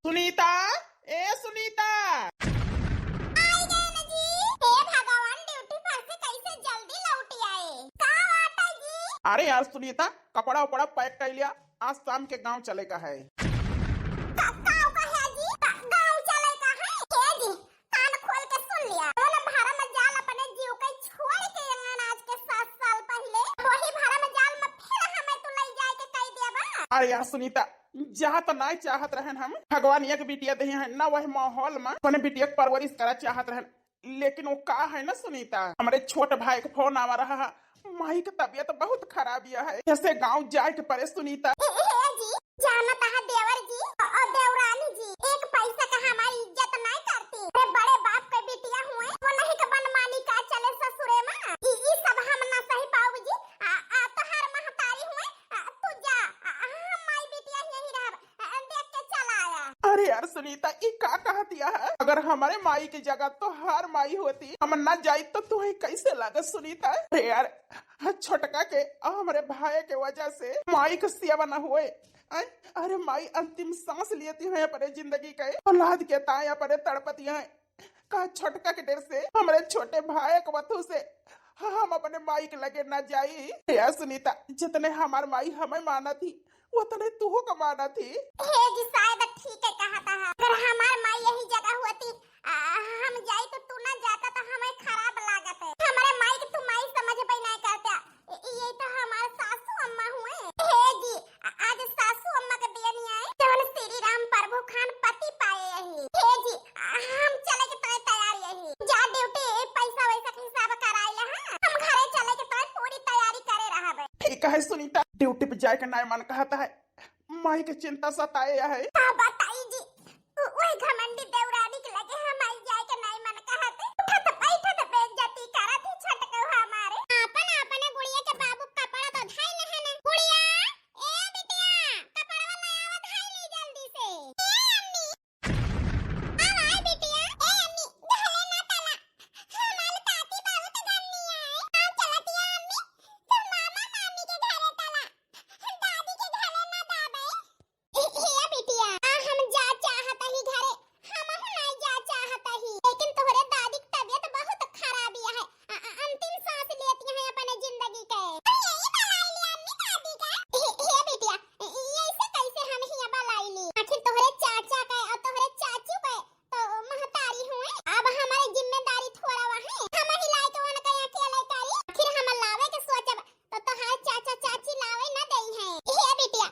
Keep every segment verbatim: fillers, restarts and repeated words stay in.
सुनीता, ए सुनीता। आई गए न जी। हे भगवान, ड्यूटी पर से कैसे जल्दी लौटी आए। का बात है जी? अरे यार सुनीता, कपड़ा उपड़ा पैक कर लिया, आज शाम के गांव चले का है। का, का कहे जी? का, गांव चले का है? हे जी, कान खोल के सुन लिया। जौन भरम जाल अपने जीव के छोड़ के अंगन आज के सात साल पहले, वही भरम जाल में फिर हमें तू लई जाए के कह दिया बा। अरे यार सुनीता, जा त नाय चाहत रहन हम। भगवान एक बिटिया देहे हैं ना, वही माहौल में अपने बिटिया के परवरिश करा चाहत रहन। लेकिन वो का है ना सुनीता, हमरे छोट भाई के फोन आवा रहा है, माई के तबियत बहुत खराब यह है, जैसे गांव जाए के परे सुनीता। ए, ए, ए जी, जानत है देवर जी और देवरानी जी, एक पैसा का हमारी इज्जत नहीं करती। अरे बड़े बाप के बिटिया हुए, वो नहीं के मनमानी का चले ससुरे में। ई, ई सब हम ना सही पाऊ जी। आ, आ, तोहार महतारी हुए, आ, तू जा, आ, हम माई बिटिया यहीं रहब। देख के चला आया। अरे यार सुनीता, ई का कह दिया है? अगर हमारे माई की जगह तोहार माई होती, हम ना जाइत तो तुहे कैसे लागत सुनीता? अरे यार, छोटका के और हमरे भाई के वजह से माई के सेवा न होए। अरे माई अंतिम सांस लेती है अपने जिंदगी के, औलाद के ताए अपने तड़पती है। का छोटका के डर से हमरे छोटे भाई के वतू से हम अपने माई के लगे ना जाई। या सुनीता, जितने हमार माई हमें मानत ही, उतने तुहू का मानत ही। हे जी, शायद ठीक है कहता है। अगर हमार माई यही जगह होती, आ, हम जाई तो तू ना जाता तो हमें खराब लागत है। हमारे माई के तू माई समझ भी नहीं करता। ये तो हमार सासू अम्मा हुए। हे जी, आ-, आज सासू अम्मा के देनी आए, जवन श्री राम प्रभु खान पति पाए यही। हे जी, आ, हम चले के तय तैयार यही। जा ड्यूटी, पैसा वैसा के हिसाब कराए ले, हाँ? हम घरे चले के तय पूरी तैयारी करे रहबे। ठीक है सुनीता, ड्यूटी पे जाए के नाय मन कहता है, माई के चिंता सताए है। का बताई जी, उ-, ओए घमंडी देवरानी के लगे हमारी जाए के नाई मन कहत। उठत बैठत बेइज्जती करत ही छटकौ हमारे। आपन, आपन गुड़िया के बाबू कपड़ा तो धइल हन। गुड़िया, ए बिटिया, कपड़वा ले आवा धइली जल्दी से। ए अम्मी, आवा ए बिटिया। ए अम्मी, धले ना तला। हमार ताती बहुत गन्नी आए। आ चलतिया अम्मी, तो मामा मामी के घरे तला। दादी के घरे ना दाबे। ए, ए बिटिया, आ हम जा चाहत ही घरे, हमहू नाई जा चाहत ही, लेकिन तोहरे दादी के तबियत बहुत खराब है, आ, आ, अंतिम सांस लेती हैं अपने जिंदगी के। अरे, यही बुलाई लिया अम्मी दादी के। ए, ए बिटिया, ए, ए, ऐसे कैसे हम हिया बुलाई ली? आखिर तोहरे चाचा के और तोहरे चाचू के तो महतारी हुए, अब हमारे जिम्मेदारी थोड़ा वहाँ है, हम ही लाई के उनके अकेले करी। आखिर हम लावे के सोचब तो तोहार चाचा चाची लावे न देई है। हे बिटिया,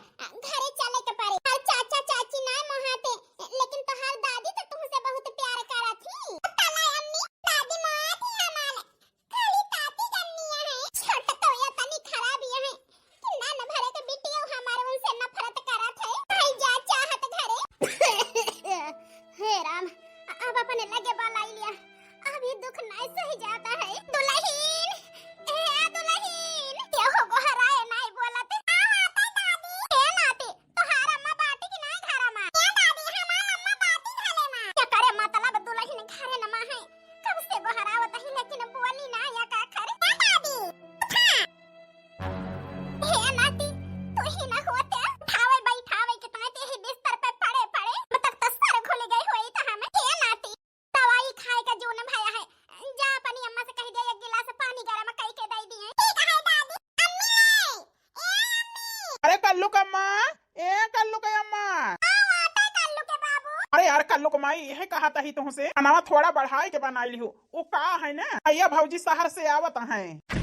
घरे चले के पड़े। हर चाचा चाची ना मोहाते, लेकिन तोहार दादी तो तुमसे बहुत प्यार करत ही। तला अम्मी, दादी मोहात ही हमार। खाली ताती गन्निया है। छोट तो ये तनी खराब ये है कि ना न भरे के बिटिया हमार उनसे नफरत करत है। आई जा चाहत घरे। हे राम, अब अपने लगे बुलाई लिया। अभी दुख नाय सही जाता है। दुलहिन, ए दुलहिन, केहू गोहराए नाय बोलत। का बात है दादी? ए नाती, तोहार अम्मा बाटी कि नाय घरा मा? ए दादी, हमार अम्मा बाटी घरे मा। एकरे मतलब दुलहिन घरे न मा है। कब से गोहरावत ही लेकिन बोली ना या का करे। ए दादी, उठा। हे नाती, तू ही ना होते, उठावे बैठावे के ताते ही बिस्तर पे पड़े पड़े, अब तक तो सर घुल गई होई तो हमें। हे नाती, दवाई खाए का जून भया है, जा अपनी अम्मा से कह दे एक गिलास पानी गरम कई के दे दिए। ठीक है दादी। अम्मी, ए अम्मी। अरे कल्लू का अम्मा, ए कल्लू के अम्मा। आओ, आता कल्लू के बाबू। अरे यार कल्लू के माई, यह कहा तही तुमसे, खानावा थोड़ा बढ़ाए के बनाई लिहू। वो का है ना, भैया भौजी शहर से आवत हैं। क-,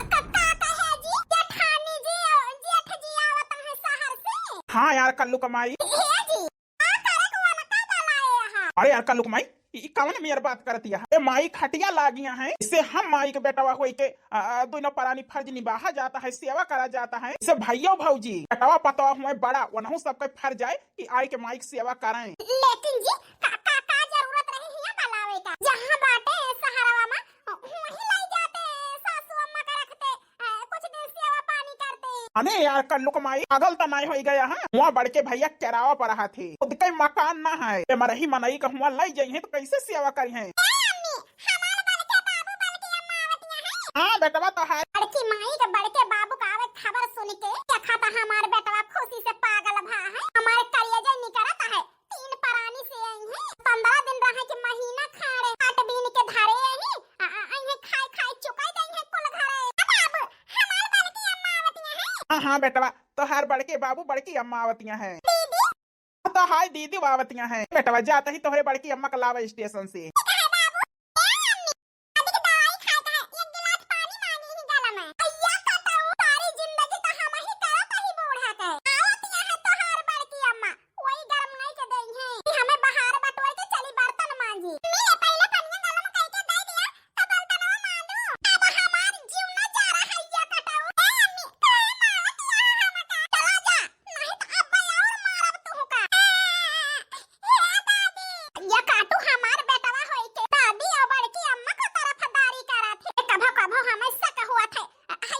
का कहे जी? जेठानी जी, जेठ जी आवत हैं शहर से? हाँ यार कल्लू के माई। हे जी, का करे को वाला का बुलाए यहाँ? अरे यार कल्लू के माई, ई कवन मेर बात करती है? ए माई खटिया लागिया है, इसे हम माई के बेटवा होई के, आ, आ, दोनों परानी फर्ज निभाहा जाता है, सेवा करा जाता है। इसे भैया भौजी, बेटवा पतवा हुए बड़ा, वनहु सबके फर्ज आए कि आई के माई के सेवा करें। लेकिन जी, का, का, का जरूरत रही हिया बुलावे का? जहाँ बाटे सहरवा मा, वहीं लाई जाते, सासू अम्मा का रखते, आ, कुछ दिन सेवा पानी करते। अने यार, कल्लू के माई, पागल त नाय होई गया है? हुआ बड़के भैया किरावा पर रहा थे, खुद के मकान ना है, ए मरही मनई का हुआ लाई जाई है तो कैसे सेवा करी है? ए अम्मी, हमार बड़के बाबू बड़के अम्मा आवतिया है। हाँ बेटवा तो है। बड़की माई के बड़के बाबू का आवत खबर सुन के देखा था हमार बेटवा खुशी से पागल भा है, हमार करेजा निकरत है। तीन हाँ बेटवा, तोहार बड़के बाबू बड़की अम्मा आवतिया हैं। तो हाय दीदी आवतिया हैं। बेटवा जात ही तोहरे बड़की अम्मा का लावा स्टेशन से। या काटू हमार बेटवा होई के दादी और बड़की अम्मा को तरफदारी करत है। कभो कभो हमें शक हुआ थे,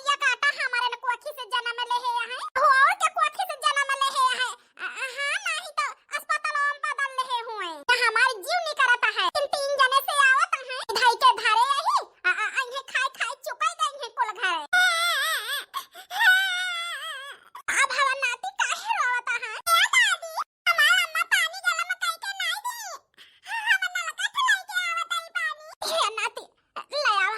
या काटा हमारे न कोखी से जन्म ले है, हो और के कोखी से जन्म ले है। हाँ, नहीं तो अस्पताल में बदल ले हुए। या हमार जीव निकरत है। इन तीन जने से आवत है, धाई के धरे यही, आ, आ, आ, इन्हें खाए खाए चुकाई गई है कुल घर। अब हमार नाती काहे रोवत है? ए दादी, हमार अम्मा पानी गला में कई के नाई दी। हम नलका से लेके आवत हई पानी। हे नाती, ले आवा,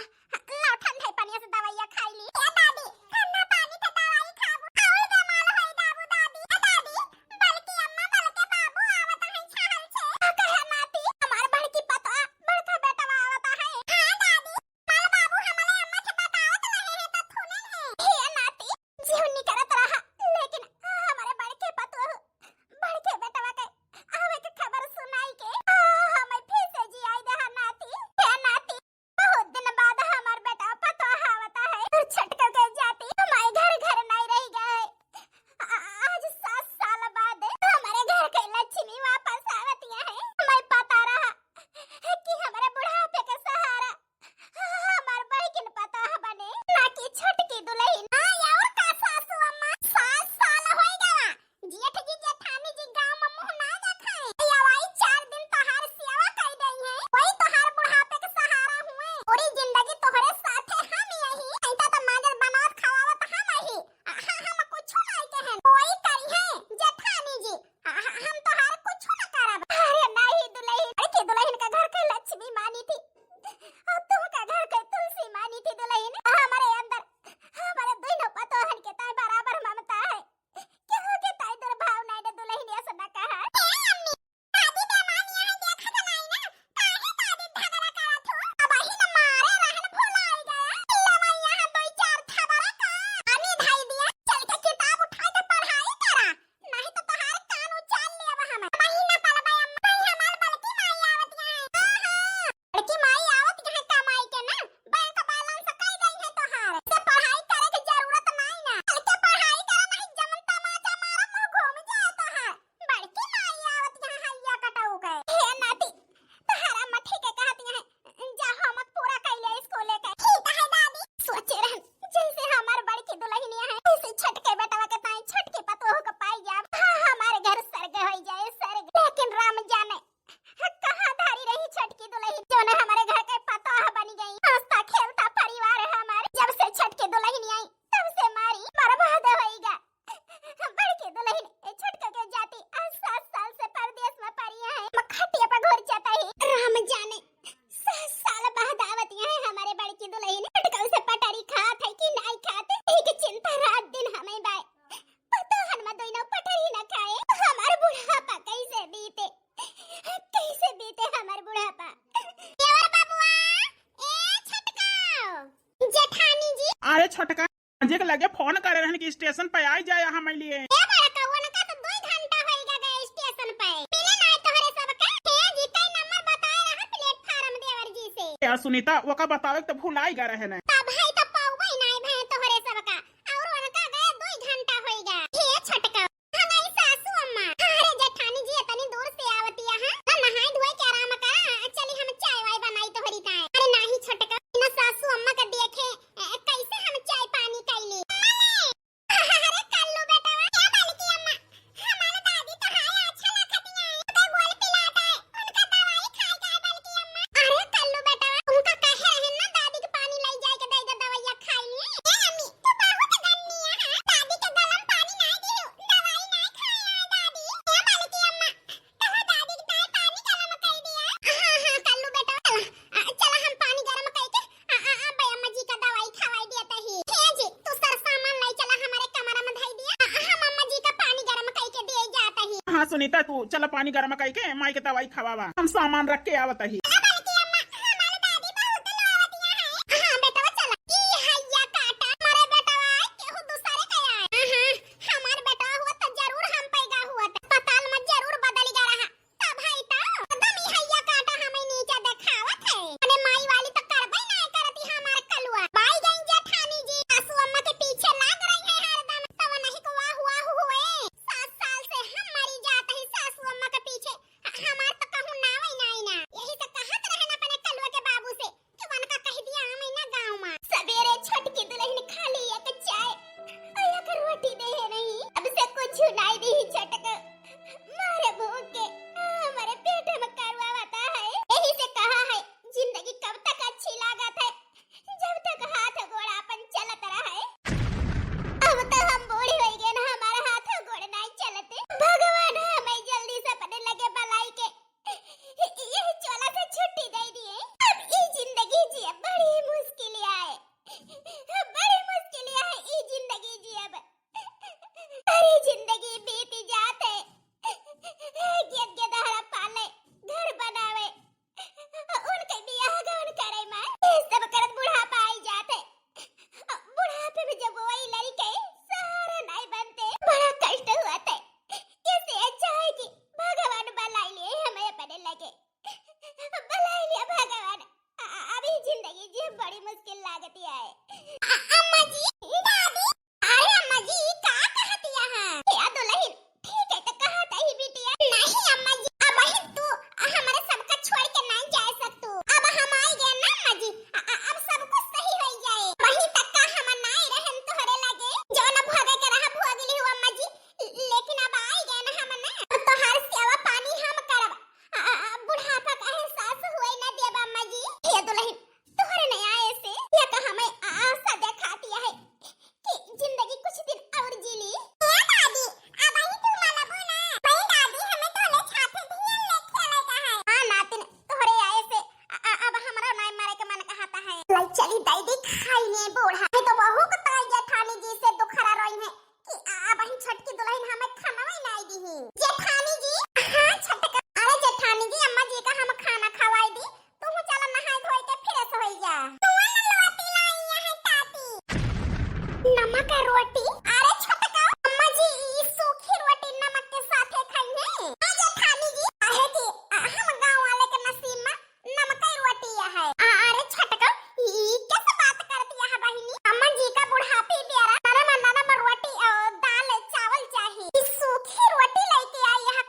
लाओ ठंडा पानी से दवाइया खाई ली। हे दादी, ठंडा पानी से दवाई खाबू, और बेमार होई जाबू दादी। हे दादी, बल्कि अम्मा, बल्कि बाबू आवत है शहर से। कहे नाती, हमार बड़की पतवा, बड़का बेटवा आवत है। हाँ दादी, हमार बाबू हमारे अम्मा से बतावत रहे हैं तो सुने हैं। हे नाती, जीव निकरत रहा, लेकिन हमारे बड़के पतोह, बड़के बेटवा के आवे के खबर सुनाई के, आ, हमें फिर से जियाई दे हा नाती। हे नाती, बहुत दिन बाद हमार बेटा पतोह आवता है। और छटका के जाती हमारे घर, घर नहीं रह गए। आ, आज सात साल बाद हमारे घर के लक्ष्मी वापस आवतिया है। हमें पता रहा कि हमारे बुढ़ापे के सहारा हमार बड़किन पतोह बने, ना कि छोटकी दुलहिन। हाँ, और का सासू अम्मा, सात साल होई गवा। जेठ जी, जेठानी जी गाँव में मुँह ना देखाए। या वही चार दिन तोहार सेवा कई देई है, वही तोहार बुढ़ापे के सहारा हुए। पूरी जिंदगी तोहरे साथे हम यही, ऐसा तो माजर बनावत खवावत हम यही। आ, ह-, हम कुछ नहीं कहन, वही करी है जेठानी जी। आ, ह-, हम तोहार कुछ न करब। अरे नहीं दुलहिन, बड़की दुलहिन का घर के लक्ष्मी मानी थी, और तुमका घर के तुलसी मानी थी दुलहिन। हमारे अंदर, हमारे दोनों पतोहन के ताई बराबर ममता है। केहू के ताई दुर्भाव नहीं दे दुलहिन, ऐसा न कहा। ए अम्मी, दादी बेमान यहाँ देखा तो नहीं ना? काहे दादी झगड़ा करत हो? अब ही न मारे रहन भुलाई गया। लवा यहाँ दो चार थबड़ा का। अम्मी धाई दिया, चल के किताब उठाई के पढ़ाई करा। नहीं तो तोहार कान उचाल लेब हम। महीना पलबे अम्मा, नहीं हमार बड़की माई आवत यहाँ। हाँ, हाँ। बड़की माई आवत यहाँ कमाई के ना, बैंक बैलेंस कई गई है तोहार। से पढ़ाई करे के जरूरत नहीं ना। चल के पढ़ाई करा, नहीं जमन तमाचा मारा, मुँह घूम जाए तोहार। बड़की माई आवत यहाँ हैया कटाऊ के। हे नाती, तोहार अम्मा ठीक है कहत यहाँ। जा, हम पूरा कइले स्कूले के। ठीक है दादी। सोचे रहन, जैसे हमार बड़की दुलहिनिया है, ऐसे छोटके बेटवा के ताई छोटकी पतोह के पाई जाब। हाँ, हमारे घर स्वर्ग होई जाए, स्वर्ग। लेकिन राम जाने, हाँ, कहाँ धारी रही छोटकी दुलहिन, जो ना हमारे घर के पतोह बनी गई। हंसता खेलता परिवार है हमारे। जब से छोटकी दुलहिन आई, तब से मारी बर्बाद होइगा। बड़की दुलहिन, ए छोटका के जाती आज सात साल से परदेस में पड़ी है। हम खटिया पर घुर जाता ही। राम जाने, सात साल बाद आवत यहाँ हमारे बड़की दुलहिन। छोटका से पटरी खात है कि नाई खात, यही के चिंता रात दिन हमें बाय। पतोहन में दोनों पटरी न खाए, हमार बुढ़ापा कैसे बीते, कैसे बीते हमार बुढ़ापा। देवर बबुआ, ए छोटका। जेठानी जी। अरे छोटका, जे के लगे फोन करे रहन कि स्टेशन पे आई जाए यहाँ मैं लिए। ए बड़का, उनका तो दो घंटा होइगा गए स्टेशन पे। मिले ना तोहरे सबका। हे जी, कई नंबर बताए रहा प्लेटफार्म देवर जी से। ए सुनीता, ओका बतावे तो भुलाई गा रहे न। तब है तो पाउबे नहीं भए तोहरे सबका। और उनका गए दो घंटा होइगा। हे छोटका, हमारी सासू अम्मा। अरे जेठानी जी, इतनी दूर से आवती है, ना नहाए धोए के आराम करा। चली हम चाय वाय बनाई तोहरी ताए। अरे नाही छोटका, ना सासू अम्मा का देखे, ए, कैसे हम चाय पानी कैली? अम्मा ने, अरे कल्लू बेटवा, क्या बल्कि अम्मा? हमारे दादी तो हाय अच्छा लगती है, तो गोल पिलाता है, उनका दवाई खाए जाए बल्कि अम्मा। अरे कल्लू बेटवा, उनका कहे रहे ना दादी के पानी ले जाए। हाँ सुनीता, तू चला पानी गरम कइके माई के दवाई खवावा, हम सामान रख के आवत ही। हाँ, बड़की अम्मा, हमार दादी बहुत लोवतिया है। हाँ बेटवा, चला। ई हैया काटा, हमारे बेटवा केहू दूसरे का आए। हाँ, हमार बेटवा हुआ तो जरूर हम पैगा हुआ था। अस्पताल में जरूर बदल गया रहा। तब है तो एकदम ई हैया काटा हमें नीचे देखावत है। अरे माई वाली तो करबे ना करती हमार कलुआ। बाई गई जेठानी जी, सासू अम्मा के पीछे लाग रही है हरदम। तो नहीं को वाह वाह हुए। सात साल से हम मरी जात ही सासू अम्मा के पीछे। ह-, हमार तो कहूँ नावै नाई ना। यही तो कहत रहन अपने कलुआ के बाबू से कि उनका कह दिया आवे ना गाँव में। सवेरे छोटकी दुल्हन खाली एक चाय और एक रोटी दे रही। अब से कुछ नाई दी छोटक। मारे भूख के हमारे पेट में करुआ होता है। यही से कहा है, जिंदगी कब तक अच्छी लागत है, जब तक हाथ गोड़ आपन चलत रहे। अब तो हम बूढ़ी हो गए ना, हमारा हाथ गोड़ नहीं चलते। भगवान हमें जल्दी से अपने लगे बुलाई के यही चोला से छुट्टी दे दिए। अब ई जिंदगी जिए बड़ी मुश्किल आए, बड़ी मुश्किल आए ई जिंदगी जिए। अब अरे जिंदगी बीत जात है, गेद गेदहरा पाले, घर बनावे, उनके बियाह गवन करे माँ, ये सब करत बुढ़ापा आई जात है। बुढ़ापे में जब वही लड़के सहारा नहीं बनते, बड़ा कष्ट हुआ था। इससे अच्छा है कि भगवान बुलाई लिए हमें अपने लगे, बुलाई लिए भगवान। अ-, अ-, अभी जिंदगी जी बड़ी मुश्किल लागती है। अ-, अम्मा जी, दादी, अरे अम्मा जी, का कहतिया है? या दुल्हन, ठीक है तो कहत ही बिटिया। नहीं अम्मा जी, अब ही तू हमारे सबका छोड़ के नहीं जा सकतू। अब हम आई गए ना अम्मा जी, अ-, अ-, अब सब कुछ सही हो जाए। वही तक का हम नहीं रहन तोहरे लगे, जौन भोगे के रहा भोग ली हो अम्मा जी, लेकिन अब आई गए ना हम ना, अब तोहार सेवा पानी हम करब। अ-, अ-, अ-, बुढ़ापा का एहसास हुए ना देब अम्मा जी। ये दुल्हन, तोहरे नहीं आए से या का हमें आशा देखातिया है कि जिंदगी कुछ दिन और जी ली। ए दादी, अब ही तू मनबू ना। नहीं दादी, हमें तोले साथे ढेर ले खेले का है। हाँ नातिन, तोहरे आए से अ-, अ-, अब हमरा नहीं मरे के मन कहता है। ले चली दादी खाई ने बूढ़ा। ये तो बहू को ताई जेठानी जी से दुखरा रोई है कि अ-, अब ही छोटकी दुल्हन हमें खाना ही नहीं दी। जेठानी जी, हाँ छोटका। अरे जेठानी जी, अम्मा जी का हम खाना खवाई दी। तू चला नहाए धोए के fresh होई जा। तू ना लोटी लाई यहाँ ताती। नमक रोटी? अरे छोटका, अम्मा जी ई सूखी रोटी नमक के साथे खाई है। हाँ जेठानी जी, काहे कि, अ, हम गाँव वाले के नसीब में नमक रोटी है। अ, अरे छोटका, ई कैसे बात करती है बहिनी? अम्मा जी का बुढ़ापी प्यारा नरम नरम रोटी और दाल चावल चाही। ई सूखी रोटी लेके आई है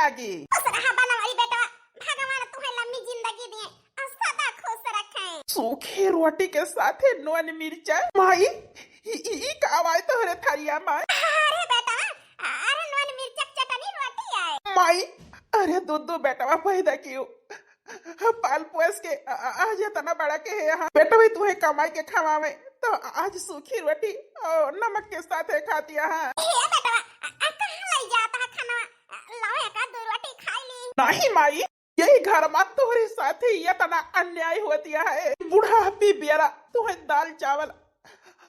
लागी। खुश रहा बनवारी बेटवा, भगवान तुहे लम्बी जिंदगी दिए और सदा खुश रखे। सूखी रोटी के साथे नून मिर्चा। माई, ई, ई, ई का आवाज तोहरे थरिया माई? अरे बेटवा, अरे नून मिर्चा के चटनी रोटी आए। माई, अरे दो दो बेटवा पैदा कियो, पाल पोस के आ, आ, आज इतना बड़ा के है यहाँ। बेटवा तुहे कमाई के खवावे तो आज सूखी रोटी और नमक के साथ है खाती यहाँ। ए बेटवा, आ, आ, कहाँ लई जाता है खाना? लाओ एक आध दो रोटी खाई ली। नहीं माई, यही घर मा तोहरे साथे इतना अन्याय होती है। बुढ़ापी बेरा तुहे दाल चावल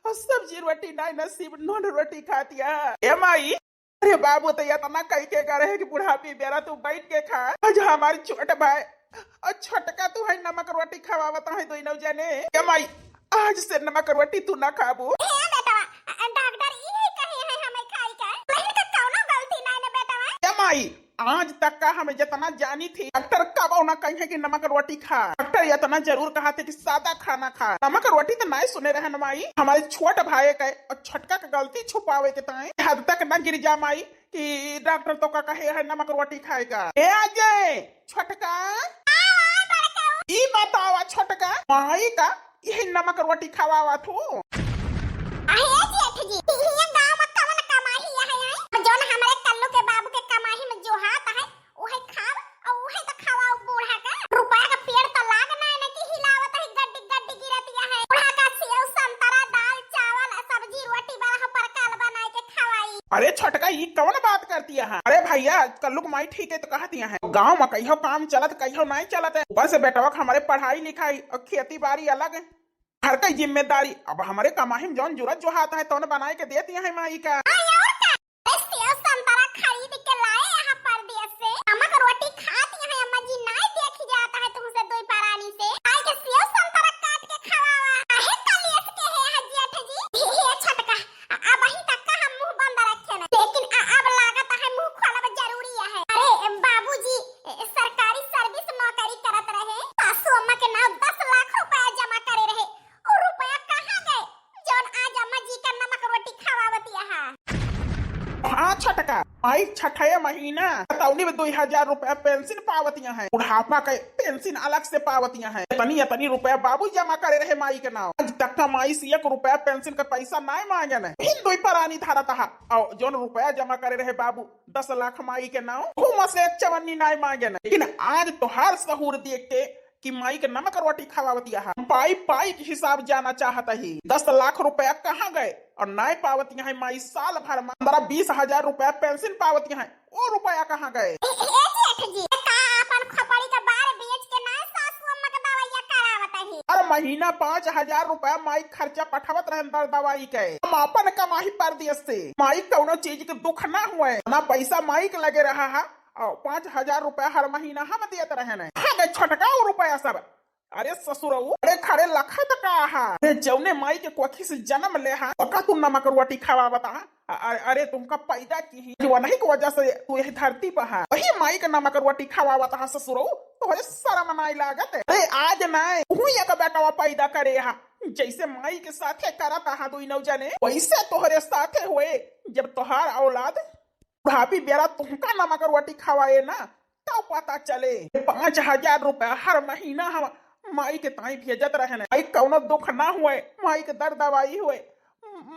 और सब्जी रोटी नाई नसीब, नून रोटी खाती है। ए माई, अरे बाबू तो इतना कही के करे है कि बुढ़ापी बेरा तू बैठ के खा। आज हमार छोट भाई और छोटका तुहे नमक रोटी खवावत है दोनों जने। ए माई, आज से नमक रोटी तू ना खाबू। ए बेटवा, डॉक्टर ई कहे है हमें खाई के? बहन का कौनो गलती नहीं ना बेटवा। ए माई, आज तक का हमें जितना जानी थी, डॉक्टर कबो ना कहे कि नमक रोटी खा। डॉक्टर इतना जरूर कहा थे कि सादा खाना खा। नमक रोटी तो नहीं सुने रहन माई। हमारे छोट भाई के और छोटका के गलती छुपावे के ताई हद तक ना गिर जा माई कि डॉक्टर तो का कहे है नमक रोटी खाए का। ए अजय, छोटका, ई बतावा छोटका, माई का यही नमक रोटी खवावा थू। अहे जेठ जी, ये गाँव में कवन कमाही है, हैं? जौन हमरे कल्लू के बाबू के कमाही में जो हाथ है, उहे खाव और उहे तो खवाओ बूढ़ा का। रुपया का पेड़ तो लाग ना है ना कि हिलावत है, गड्डी गड्डी गिरतिया है। बूढ़ा का सेव संतरा, दाल चावल, सब्जी रोटी बड़ा परकाल बनाए के खवाई। अरे छोटका, ई कवन बात करती है? अरे भैया, कल्लू के माई ठीक है तो कहती है, गाँव में कहियो काम चलत, कहियो नहीं चलत है। ऊपर से बेटवा के हमारे पढ़ाई लिखाई और खेती बाड़ी अलग है, घर का जिम्मेदारी। अब हमारे कमाही में जौन जुरत जो हाथ है तौन बनाए के देती है माई का। आई और का? ए सेव संतरा खरीद के लाए यहाँ परदेस से। नमक रोटी खात यहाँ अम्मा जी नाई देखी जाता है तुमसे दुई परानी से। आई के सेव संतरा काट के खवावा। आहे कलेस के है यहाँ जेठ जी। हे छोटका, अ-, अबहीं तक का हम मुँह बंद रखे न, लेकिन अ-, अब लागत है मुँह खोलब जरूरी है। अरे बाबूजी, ए, सरकारी सर्विस नौकरी करत रहे, सासू अम्मा के नाव दस लाख रुपया जमा करे रहे, उ रुपया कहाँ गए जौन आज अम्मा जी का नमक रोटी खवावत यहाँ? हाँ छोटका, माई छठे महीना तौनी में दो हजार रुपया पेंशन पावत यहाँ है, बुढ़ापा के पेंशन अलग से पावत यहाँ है। इतनी इतनी रुपया बाबू जमा करे रहे माई के नाव, आज तक का माई से एक रुपया पेंशन का पैसा नाय मांगे न। इन दो परानी धारत हा, और जौन रुपया जमा करे रहे बाबू दस लाख माई के नाव, घूमा से एक चवन्नी नाय मांगे न। लेकिन आज तोहार सहूर देख के कि माई के नमक रोटी खवावत यहाँ। पाई पाई के हिसाब जाना चाहत ही, दस लाख रुपया कहाँ गए? और नाय पावत यहाँ माई, साल भर में पन्द्रह बीस हजार रुपया पेंशन पावत यहाँ, वो रुपया कहाँ गए? ए, ए जेठ जी, का आपन खोपड़ी का बार बेच के ना सासू अम्मा के दवाइया करावत ही? हर महीना पाँच हजार रुपया माई खर्चा पठावत रहन दर दवाई के। हम आपन कमाही परदेस से, माई कौनो चीज के दुख ना हुए, ना पैसा माई के लगे रहा है, और पाँच हजार रुपया हर महीना हम देत रहन। खा गए छोटका वो रुपया सब। अरे ससुरऊ, अरे खरे लखत का हा? अरे जौने माई के कोखी से जन्म ले हा, ओका तू नमक रोटी खवावत हा। अ-, अरे, अरे तुमका पैदा की ही, वही की वजह से तू यही धरती पर हा। वही माई के नमक रोटी खवावत हा ससुरऊ, तोहरे शर्म नाई लागत? अरे आज नाई, तू एक बेटवा पैदा करे हा, जैसे माई के साथे करत हा दुई नौ जने, वैसे तोहरे साथे हुए। जब तोहार औलाद बुढ़ापी बेरा तुमका नमक रोटी खवाए ना, तब पता चले। पाँच हजार रुपया हर महीना हम माई के ताई भेजत रहन। माई कौनो दुख ना हुए, माई के दर दवाई हुए,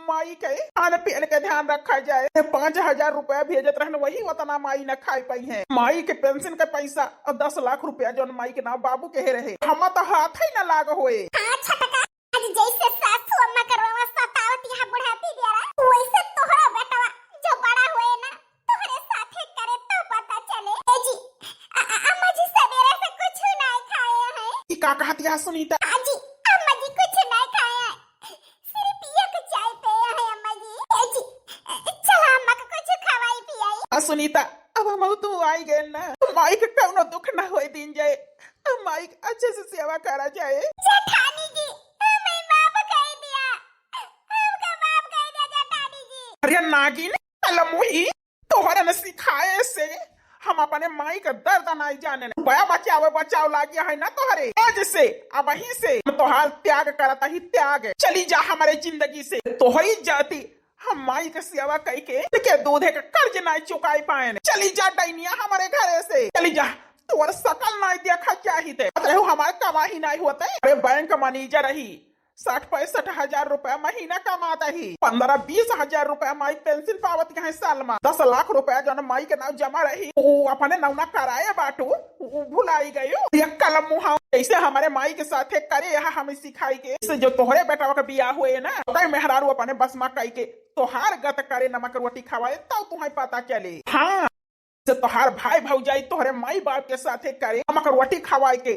माई के खान पीन के ध्यान रखा जाए। पाँच हजार रुपया भेजत रहन, वही उतना माई न खाए पाई है। माई के पेंशन के पैसा और दस लाख रुपया जौन माई के नाव बाबू के रहे, हम तो हाथ ही न लाग होए। हाँ छोटका, आज जैसे सासू अम्मा करवा सतावत यहाँ बुढ़ापी बेरा, वैसे तोहरा बेटवा जो बड़ा हुए ना, तोहरे साथे करे तो पता चले। ए जी, अ-, अ-, अम्मा जी सवेरे से कुछ नहीं खाए हैं। ई का कहत या सुनीता? हाँ जी, अम्मा जी कुछ नहीं खाए हैं, सिर्फ एक चाय पिए हैं अम्मा जी। ए जी, अ, चला अम्मा को कुछ खवाई पियाई। आ सुनीता, अब हम तू आई गए ना, माई के कौनो दुख ना होए दिन जाए, माई के अच्छे से सेवा करा जाए। जेठानी जी, हमें माफ कर दिया, हमका माफ कर दिया जेठानी जी। अरे नागिन, कलमुही, तोहरे न सिखाए से हम अपने माई का दर्द नाई जाने न। बया बचावे बचाव लागिया है ना तोहरे। आज से, अबहीं से हम तोहार त्याग करत ही, त्याग। चली जा हमारे जिंदगी से। तोहरी जाति हम माई के सेवा कई के, के दूधे के कर्ज नाई चुकाई पाएन। चली जा डैनिया हमरे घरे से, चली जा। तोर सकल नाई देखा चाहित। अरे हो, हमार कमाही नाई होते। अरे बैंक मैनेजर रही, साठ पैंसठ हजार रुपया महीना कमात ही, पन्द्रह बीस हजार रुपया माई पेंशन पावत है साल में, दस लाख रुपया जौन माई के नाम जमा रही, उ अपने नौना कराए बाटू, उ भुलाई गयो। ये कलम मुहा जैसे हमारे माई के साथे करे, यहाँ हमें सिखाई के, इससे जो तोहरे बेटवा के बियाह हुए ना, ओकर मेहरारू अपने बस में कई के तोहार गत करे, नमक रोटी खवाए, तब तुम्हें पता चले। हाँ, से तोहार भाई भौजाई तोहरे माई बाप के साथे करे, नमक रोटी खवाए के,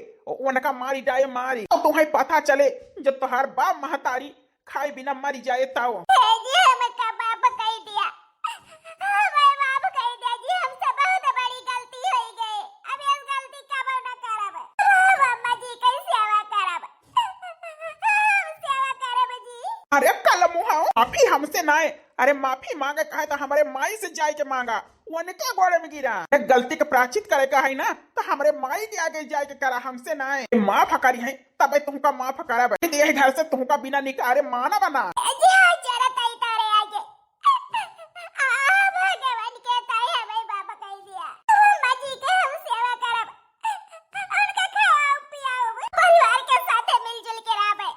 उनका मारी जाए मारी, तो तुम्हें पता चले, जो तोहार बाप महतारी खाए बिना मरी जाए ताओ। हे जी, हमका माफ कई दिया, हमें माफ कई दिया जी, हमसे बहुत बड़ी गलती हो गई। अब ये गलती कबो न करब। हम अम्मा जी के सेवा करब, हम सेवा करब जी। अरे कलमुहा, माफी हमसे नाय, अरे माफी मांगे कहे तो हमारे माई से जाए के मांगा, उनके गोड़े में गिरा। अरे गलती के प्रायश्चित करे का है ना, तो हमारे माई के आगे जाए के करा, हमसे नाय। माफ करी है, तबे तुमका माफ करब। यही घर से तुमका बिना निकारे माना बना। जी हाँ, जरा तई तारे आगे। आ, भगवान के ताई हमें माफ कई दिया। अम्मा जी के हम सेवा करब। उनका खवाओ, पियाओ, परिवार के साथे मिलजुल के रहबे।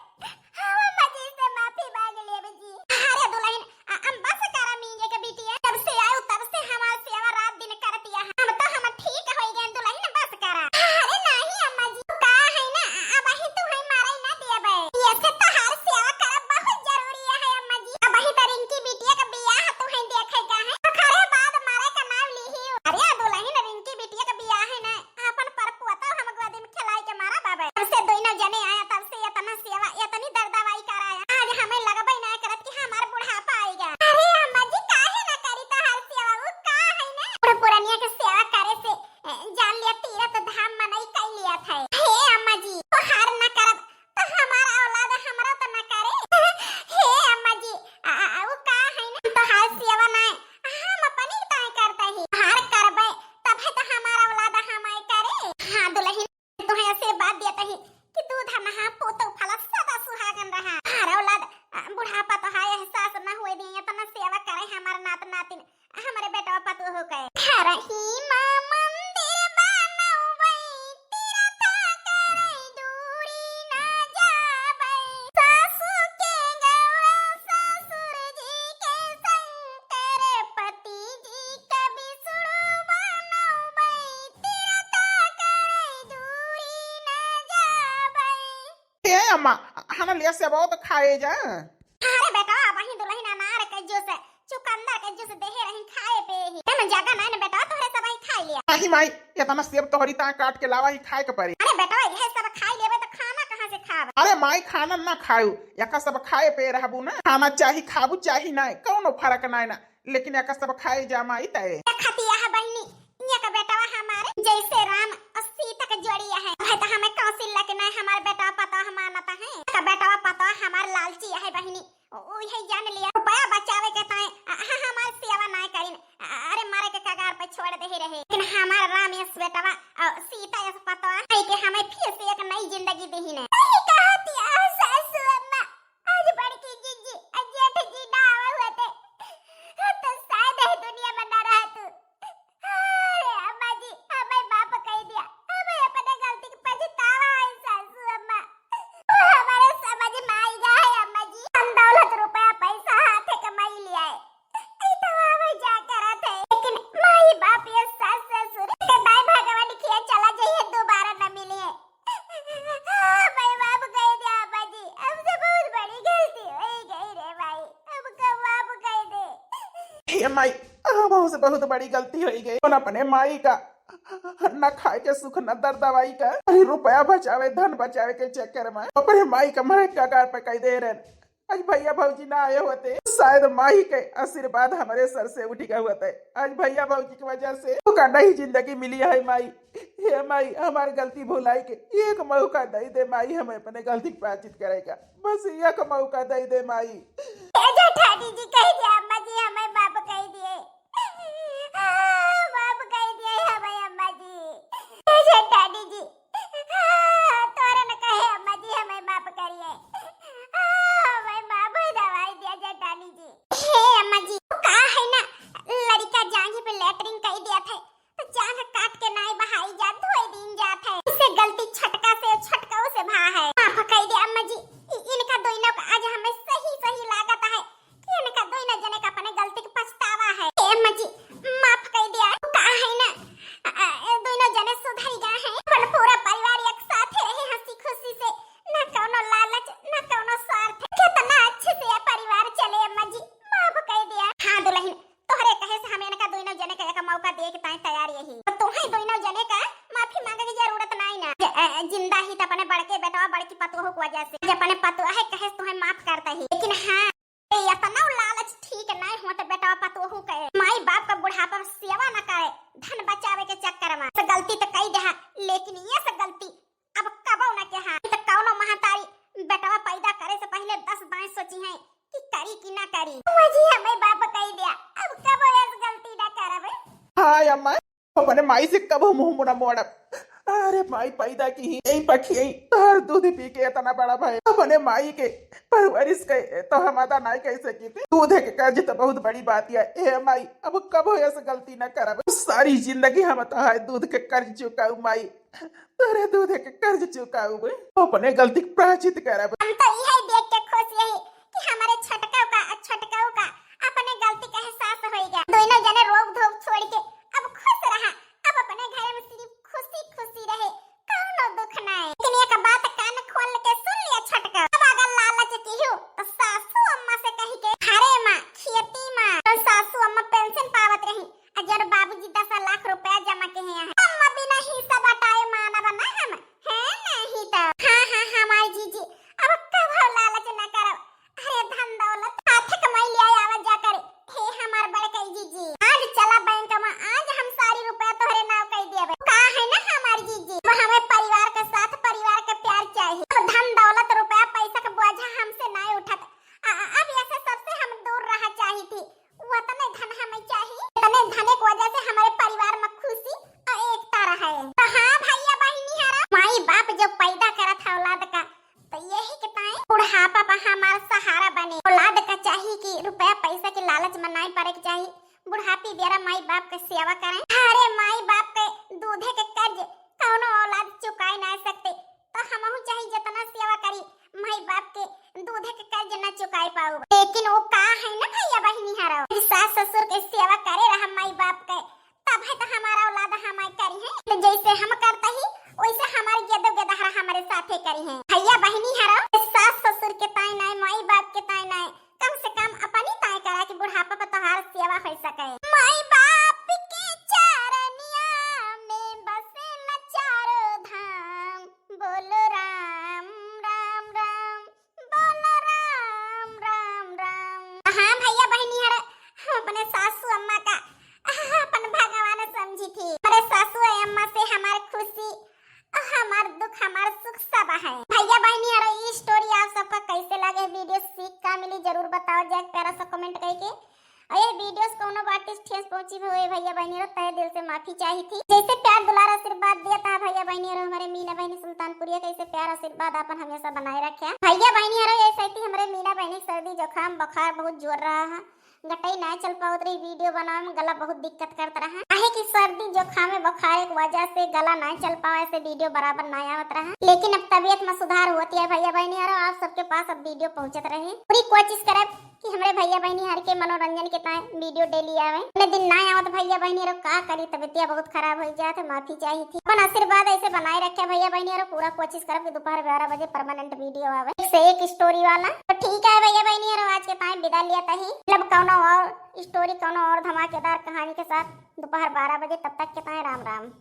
हम अम्मा जी से माफी मांग लेबे जी। अरे दुल्हन, अ-, हम बस करा मींजे के बिटिया। जब से आयो तब से हमार सेवा रात दिन करतिया। हम तो हम ठीक होई गए दुल्हन, बस करा। अरे नहीं अम्मा जी, का है ना, अब ही तू है मारे ना देबे। ये से तोहार सेवा करब बहुत जरूरी है अम्मा जी। अब ही तो रिंकी बिटिया का बियाह तू है देखे का है। ओकरे बाद मारे का नाम लिही। अरे दुल्हन, रिंकी बिटिया का बियाह है ना, अपन परपोता हम गोदी में खिलाई के मारा बाबे। तब से दोनों जने आया, तब से इतना सेवा, इतनी दर्दावाई कराया। आज हमें लगबे ना करत कि हमार बुढ़ापा आएगा। अरे अम्मा जी, काहे ना करी तोहार सेवा? वो का है ना, बूढ़ पुरनिया के सेवा करे से, ए, जान लिया तीरथ धाम मनई कई लिया था। हे अम्मा जी, तोहार ना करब तो हमार औलाद हमरा तो ना करे। हे अम्मा जी, आ, आ, वो का है ना, तोहार सेवा ना, हम अपनी ताई करते ही। हार करबे, तबे तो हमार औलाद हमारे करे। हाँ दुल्हन, तोहे ऐसे बात दिया तही कि दूध नहा पोतो फला सदा सुहागन रहा। हमार औलाद, अ, बुढ़ापा तो है, एहसास न हुए दिए, इतना सेवा करे हमार नात नातिन, हमरे बेटवा पतोह के। घर ही माँ मंदिर बनौबै, तीरथ करै दूरी न जाबै। सासु के गौरा ससुर जी के शंकर पति जी के विष्णु बनौबै। तीरथ करै दूरी न जाबै। ए अम्मा, हना लिया से बहुत खाए जा। अरे बेटा, अबही दुल्हन अनार के जूस, चुकंदर के जूस देहे रही खाए पे ही। एमे जगह नहीं न बेटा, तोहरे सब ही खाई लिया। नहीं माई, इतना सेब तोहरी ताए काट के लावा ही खाए के पड़ी। अरे बेटा, यह सब खाई लेबे तो खाना कहाँ से खाब? अरे माई, खाना ना खाऊ, यका सब खाए पे रहबू ना। खाना चाही खाबू, चाही ना, कौनो फर्क नहीं ना। लेकिन एका सब खाए जा माई तय। देखतिया है बहिनी, एक बेटवा हमारे जैसे राम और सीता के जोड़ी है। भाई तो हमें कौशल्या के नहीं, हमार बेटवा पतोह मानत है। का बेटवा पतोह हमार लालची है बहिनी, उ-, उहे जान लिया। रुपया बचावे के ताए, अ, अ, हमार सेवा नहीं करिन। अ, अरे मारे के कगार पे छोड़ दे ही रहे। लेकिन हमार राम यस बेटवा और सीता यस पतोह है कि हमें फिर से एक नई जिंदगी देही ने। सही कहतिया है सासू अम्मा। आज बड़की जीजी, आज जेठ जी ना आवे होते, तो शायद यह दुनिया में ना रहतू। अरे अम्मा जी, हमें माफ कई दिया, हमें अपने गलती के पछतावा है सासू अम्मा। वो हमारे समझ में आई गया है अम्मा जी, हम दौलत रुपया पैसा हाथे कमाई लिया है, ई तो आवे जा करत है, लेकिन माई बाप ये सास ससुर के दाई भगवान किया चला जाइए, दोबारा न मिलिए। हाँ, भाई माफ कर दे अम्मा जी, हमसे बहुत बड़ी गलती हो गई रे भाई, हमको माफ कर दे। हे माई, हमसे बहुत बड़ी गलती हो गई। कौन अपने माई का न खाए के सुख, न दर दवाई का, अरे रुपया बचावे, धन बचावे के चक्कर में अपने माई का मरे कगार पे कई दे रहे। आज भैया भौजी ना आए होते, शायद माई के आशीर्वाद हमारे सर से उठ गए होते। आज भैया भौजी की वजह से ओका नई जिंदगी मिली है माई। हे माई, हमार गलती भुलाई के एक मौका दे दे माई, हमें अपने गलती के प्रायश्चित करेगा, बस एक मौका दे दे माई। ए जेठानी जी, कह दिया अम्मा जी, हमें माफ कर दिए। आ, माफ कर दिए हमें अम्मा जी। ए जेठानी जी, आ, तोरे न कहे अम्मा जी, हमें माफ करिए। आ, हमें माफ दवाई दिया जेठानी जी। हे जिंदा ही त अपने बड़के बेटवा बड़की पतोहू की वजह से, जे अपने पतोहे कहे तुहे माफ करता ही। लेकिन हाँ, ए, इतना लालच ठीक नाय होत बेटवा पतोहू के। माई बाप का बुढ़ापा में सेवा न करे, धन बचावे के चक्कर में। से गलती त कई देहा, लेकिन ये से गलती अब कबो न के। हाँ, त कौनो महतारी बेटवा पैदा करे से पहले दस बार सोची है कि करी कि ना करी। मझी हमें बाप कही दिया, अब कबो ऐस गलती ना करब। हाँ अम्मा, अपने माई से कबो मुंह मुना मोड़ब। अरे माई पैदा की ही, यही पखी ही, तोहर दूध पी के इतना बड़ा भय। अपने माई के परवरिश के तो हम अदा नाय कर सकी थी। दूध के कर्ज तो बहुत बड़ी बात है। ए माई, अब कबो ऐस गलती ना करब। सारी जिंदगी हम तोहार दूध के कर्ज चुकाऊ माई। तोरे दूध के कर्ज चुकाऊ बे, अपने गलती के प्रायश्चित करब। हम तो इहे देख के खुश यही कि हमरे छोटकऊ का, छोटकऊ का अपने गलती का एहसास होई गया। दोनों जने रोक धोक छोड़ के अब खुश रहा। अब अपने घर में सिर्फ खुशी खुशी रहे, कौनो दुख नाय। लेकिन एक बात कान खोल के सुन लिया छोटकऊ, अब अगर लालच किहू तो सासू अम्मा से कही के, "अरे माँ, खेती माँ तो सासू अम्मा पेंशन पावत रही, अजर बाबूजी दस लाख रुपया जमा के हैं। हम बिना हिस्सा बटाए मानब ना हम, है नहीं तो।" हाँ, हाँ, हमार जीजी, अब कबो लालच न करब। अरे धन दौलत हाथ कमाई ले आवा जा करे। हे हमार बड़कई जीजी, आज चला बैंक में, आज हम सारी रुपया तोहरे नाव कर देबे। का है ना हमार जीजी, अब हमें परिवार के साथ परिवार के प्यार चाहिए। अब धन दौलत रुपया पैसा का बोझा हमसे नहीं उठत। अ-, अ-, अब ऐसे सबसे हम दूर रहा चाही थी। वतने धन हमें चाही, इतने धन के वजह से हमारे परिवार में खुशी और एकता रहे। तो हाँ भैया बहिनी हरा, माई बाप जो पैदा करत है औलाद का, तो यही के ताई बुढ़ापा पर हमार सहारा बने। औलाद का चाही कि रुपया पैसा के लालच में नाई पड़े के चाही, बुढ़ापी बेरा माई बाप के सेवा करें। अरे माई बाप के दूधे के कर्ज कौनो औलाद चुकाई ना सकते, तो हमहू चाहे जितना सेवा करी, माई बाप के दूधे के कर्ज न चुकाई पाऊ। लेकिन वो का है ना भैया बहिनी हरो, सास ससुर के सेवा करे रहा माई बाप के, तब है तो हमारा औलाद हमार करी है। तो जैसे हम करता ही, वैसे हमारे गेदो गेदहरा हमारे साथे करी है। भैया बहिनी हरो, सास ससुर के ताई नाय, माई बाप के ताई नाय, कम से कम अपनी ताई करा कि बुढ़ापा पर तोहार सेवा हो सके। माई बाप के चरनिया में बसेला चारों धाम, बोलो राम, राम, राम, बोलो राम, राम, राम। हाँ भैया बहिनी हरे, हम अपने सासू अम्मा का, अपन भगवान समझी थी। हमारे सासू अम्मा से हमार खुशी, हमार दुख, हमार सुख सब है। भैया बहिनी हरे, ई story आप सबका कैसे लगे, video सीख का मिली, जरूर बताओ जाए प्यारा सा comment करके। और ये videos कौनो बात ठेस पहुंची भी हुए भैया बहिनी हरे, तहे दिल से माफी चाही थी। जैसे प्यार दुलार आशीर्वाद दिया था भैया बहिनी हरे, हमारे मीना बहिनी सुल्तानपुरिया कैसे प्यार आशीर्वाद अपन हमेशा बनाए रखे। भैया बहिनी हरे, ऐसे थी हमारे मीना बहिनी सर्दी जुकाम बुखार बहुत जोर रहा है, गटई ना चल पावत रही, video बनावे में गला बहुत दिक्कत करत रहा। काहे कि सर्दी जुकाम बुखार एक वजह से गला ना चल पावे, ऐसे video बराबर ना आवत रहा। लेकिन अब तबीयत में सुधार होती है भैया बहिनी हरो, आप सबके पास अब video पहुंचत रहे। पूरी कोशिश करब कि हमरे भैया बहिनी हर के मनोरंजन के ताए video daily आवे। इतने दिन ना आवत भैया बहिनी हरो, का करी, तबीयतिया बहुत खराब हो जात है, माफी चाही थी। अपन आशीर्वाद ऐसे बनाए रखे भैया बहिनी हरो, पूरा कोशिश करब कि दोपहर बारह बजे permanent video आवे, एक से एक story वाला। तो ठीक है भैया बहिनी हरो, आज के ताए विदा लिया तही। मतलब कौनो और story, कौनो और धमाकेदार कहानी के साथ दोपहर बारह बजे, तब तक के ताए राम राम।